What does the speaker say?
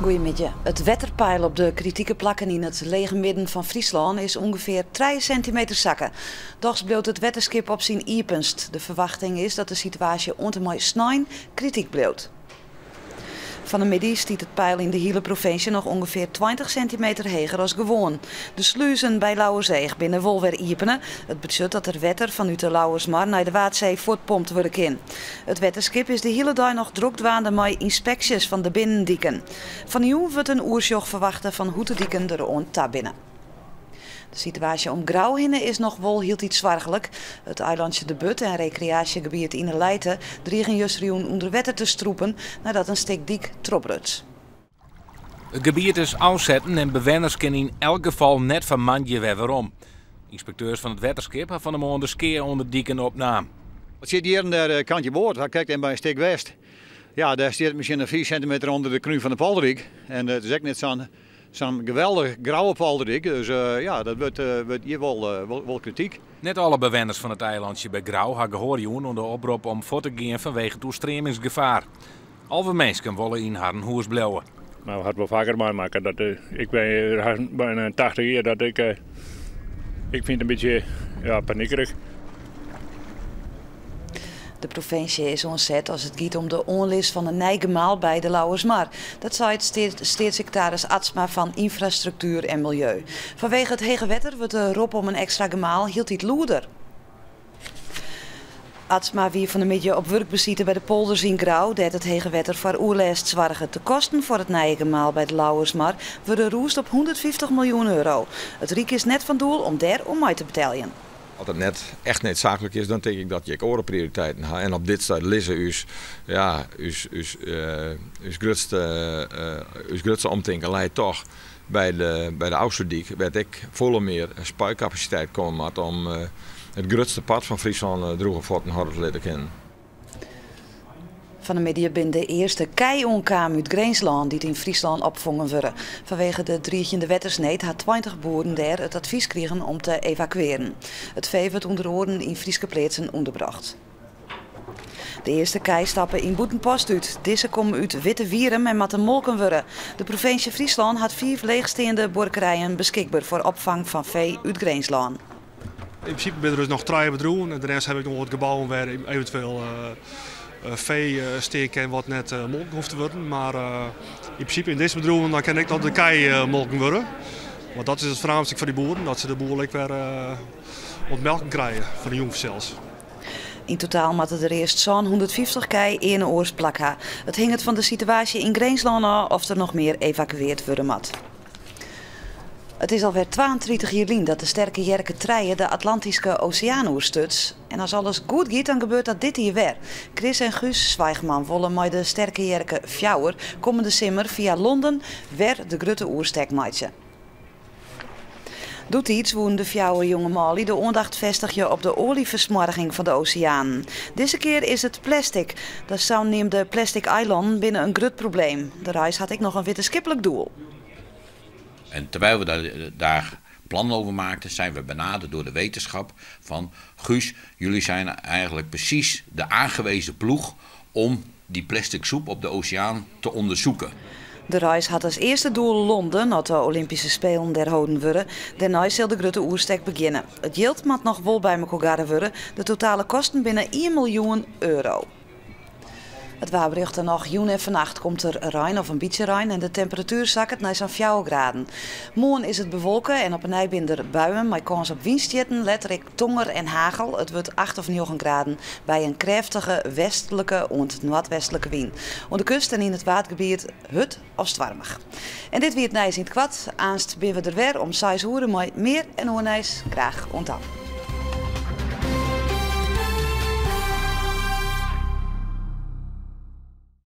Goeiemiddei. It wetterpeil op de kritike plakken yn it lege midden fan Fryslân is ûngefear trije sintimeter sakke. Dochs bliuwt it wetterskip op syn iepenst. De ferwachting is dat de situaasje oant en mei snein krityk bliuwt. Fan 'e middei stiet it peil yn de hiele provinsje noch ûngefear 20 sintimeter heger as gewoan. De sluzen by Lauwerseach binne wol wer iepene. It betsjut dat der wetter fanút de Lauwersmar nei de Waadsee fuortpompt wurde kin. It wetterskip is de hiele dei noch drok dwaande mei ynspeksjes fan de binnendiken. Fan 'e jûn wurdt in oersjoch ferwachte fan hoe't de diken der oan ta binne. De situaasje om Grou hinne is noch wol hieltyd soarchlik. It eilantsje De Burd en rekreaasjegebiet Yn 'e Lijte drigen justerjûn ûnder wetter te strûpen neidat in stik dyk trochbruts. It gebiet is ôfsetten en bewenners kinne yn elk gefal net foar moandei wer werom. Ynspekteurs fan it wetterskip ha fan 'e moarn de skea oan de diken opnaam. It sit hjir en dêr kantje board, ha krekt even by in stik west. Ja, dêr stiet it miskien in 5 sintimeter ûnder de krún fan de polderdyk. En it is ek net sa'n sa'n geweldich grouwe polderdyk, dus ja, dat wurdt wurdt hjir wol wol krityk. Net alle bewenners fan it eilantsje by Grou ha gehoar jûn oan de oprop om fuort te gean fanwege it oerstreamingsgefaar. 11 minsken wolle yn harren hûs bliuwe. Mar we ha it wol faker meimakke dat ik bin bijna 80 jier dat ik ik fyn it in bytsje ja, paniekerich. De provinsje is oan set as it giet om de oanlis fan in nij gemaal by de Lauwersmar. Dat seit steatssekretaris Atsma fan Ynfrastruktuer en Miljeu. Fanwege it hege wetter wurdt de rop om in ekstra gemaal hieltyd lûder. Atsma wie fan 'e middei op wurkbesite by de polders yn Grou, dêr't it hege wetter foar oerlêst soarget. De kosten foar it nije gemaal by de Lauwersmar wurde rûsd op 150 miljoen euro. It Ryk is net fan doel om dêr oan mei te beteljen. As it net echt needsaaklik is, dan tink ik dat je ek oare prioriteiten ha. En op dit stuit lizze ús, ja, ús, ús, ús grutste, ús grutste omtinken leit toch by de, by de Ofslútdyk, wêr't ek folle mear spuikapasiteit komme moat om it grutste part fan Fryslân drûge fuotten hâlde te litte kinnen. Fan 'e middei binne de earste kij oankaam út Grinslân dy't yn Fryslân opfongen wurde. Fanwege de driigjende wettersneed ha 20 boeren dêr it advys krigen om te evakuearen. It fee wurdt ûnder oaren yn Fryske pleatsen ûnderbrocht. De earste kij stappe yn Bûtenpost út. Dizze komme út Wittewierum en moatte molken wurde. De provinsje Fryslân hat fiif leechsteande buorkerijen beskikber foar opfang fan fee út Grinslân. Yn prinsipe binne der dus noch trije bedriuwen en de rest ha ik noch wat gebouwen wêr eventueel fee stean kin wat net molken hoecht te wurden. Mar yn prinsipe yn dizze bedriuwen dan kin ek noch de kij molken wurde. Want dat is it foarnaamste foar dy boeren, dat se de boel ek wer oan it melken krije fan de jûn fansels. Yn totaal moatte der earst 750 kij earne oars plak ha. It hinget fan de situaasje yn Grinslân ôf oft der noch mear evakueard wurde moat. It is alwer 32 jier lyn dat de Sterke Jerke trije de Atlantyske Oseaan oerstuts. En as alles goed giet, dan gebeurt dat dit jier wer. Chris en Guus Zwijgman wolle mei de Sterke Jerke fjouwer kommende simmer fia Londen wer de grutte oerstek meitsje. Doetiids woenen de fjouwer jonge manlju de oandacht festigje op de oaljefersmoarging fan de oseanen. Dizze kear is it plastic. De saneamde plastic eilannen binne in grut probleem. De reis hat ek noch in wittenskiplik doel. En terwijl we daar, daar plannen over maakten, zijn we benaderd door de wetenschap van Guus, jullie zijn eigenlijk precies de aangewezen ploeg om die plastic soep op de oceaan te onderzoeken. De reis hat as earste doel Londen, as de Olympyske Spelen dêr holden wurde. Dêrnei sil de grutte oerstek begjinne. It jild moat noch wol by mekoar garre wurde. De totale kosten binne 1 miljoen euro. It waarberjocht dan noch. Jûn en fannacht komt der rein of in bytsje rein en de temperatuer sakket nei sa'n 4 graden. Moarn is it bewolke en op 'e nij binne der buien mei kâns op wynstjitten, letter ek tonger en hagel. It wurdt 8 of 9 graden by in krêftige westlike oant noardwestlike wyn. Oan de kust en yn it Waadgebiet hurd of stoarmich. En dit wie it nijs yn it koart. Aanst binne we der wer om 6 oere mei mear en oar nijs. Graach oant dan.